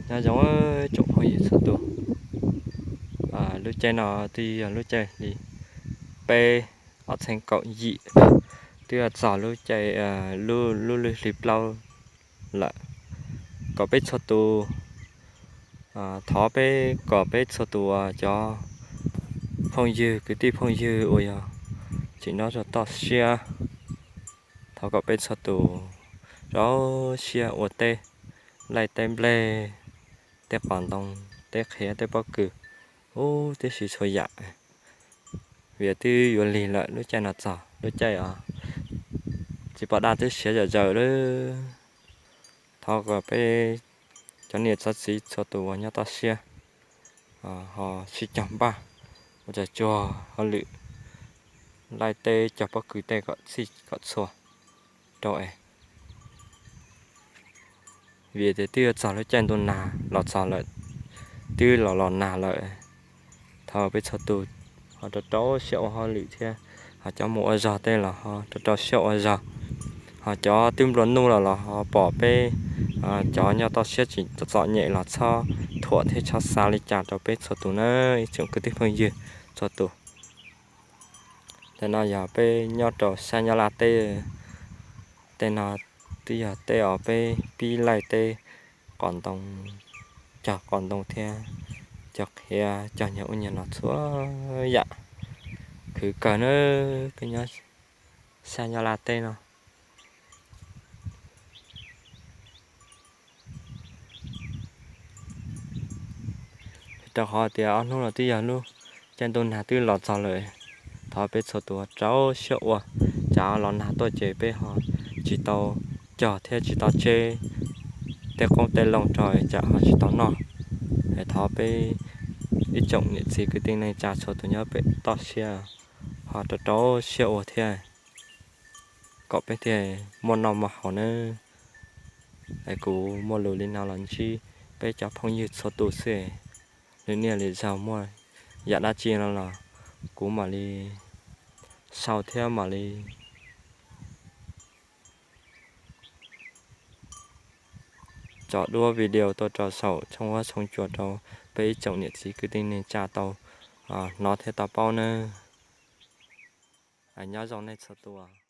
Nyob zoo tsoom phooj ywg txhua tus, lub caij no twb yog lub caij li peb ob txhiab kaum yim, twb yog txog lub caij, lub lub hli plaub lawm. Kom peb txhua tus, thov peb kom peb txhua tus uas cov phooj ywg kwv tij phooj ywg uas yog tseem nyob rau toj siab, thov kom peb txhua tus rau siab ua teb laij teb nplej, teb qos ntoo, teb qhiav, teb pob kws, ub tib si txhua yam. Vim twb yuav lig lawm, lub caij no txog lub caij os txiv pos daj twb siav zam zawm lawm. Thov kom peb cov niam txiv txhua tus uas nyob toj siab ho sib cog npaj ua tsuag tsuag hauj lwm laij teb cog pob kws tej kom txhij kom txhua rau es. Vim tias twb yuav txog lub caij ntuj nag los txog lawm, twb los los nag lawm. Thov peb txhua tus ho rau rau siab ua hauj lwm thiab, ho cov mus ua zog tej los ho rau rau siab ua zog. Ho cov twb nplua nuj los los ho pom peb cov nyob toj siab tseem txom nyem los txhob thuam thiab txhob xav li cas rau peb txhua tus na, ib tsoom kwv tij phooj ywg txhua tus. Tej no yog peb nyob rau sab Nyab Laj teb. Tej no twb yog tej uas peb pib laij teb qos ntoo, cog qos ntoo thiab cog qhiav, cog nyuag ub nyuag no txhua yam. Khwv kawg na, peb nyob sab Nyab Laj teb no. Rau qhov tias ob hnub no twb yog lub caij ntuj nag twb los txog lawm. Thov peb txhua tus rau siab ua, tsam los nag tuaj ces peb ho tsis tau cog thiab tsis tau tseb tej qoob tej loo rau tsam ho tsis tau noj. Es thov peb ib tsoom niam txiv kwv tij neej tsa txhua tus nyob pem toj siab ho rau rau siab ua thiab, kom peb thiaj muaj noj muaj haus nawb. Es kuv muaj lus li no los ntsib peb cov phooj ywg txhua tus xwb. Lwm niaj lwm zaug muaj yam dab tsi no los kuv mam li sau thiab mam li tso duab video tuaj rau saum tshooj huab tshooj cua rau peb ib tsoom niam txiv kwv tij neej tsa tau hnov thiab tau paub nawb. Nyob zoo nej txhua tus.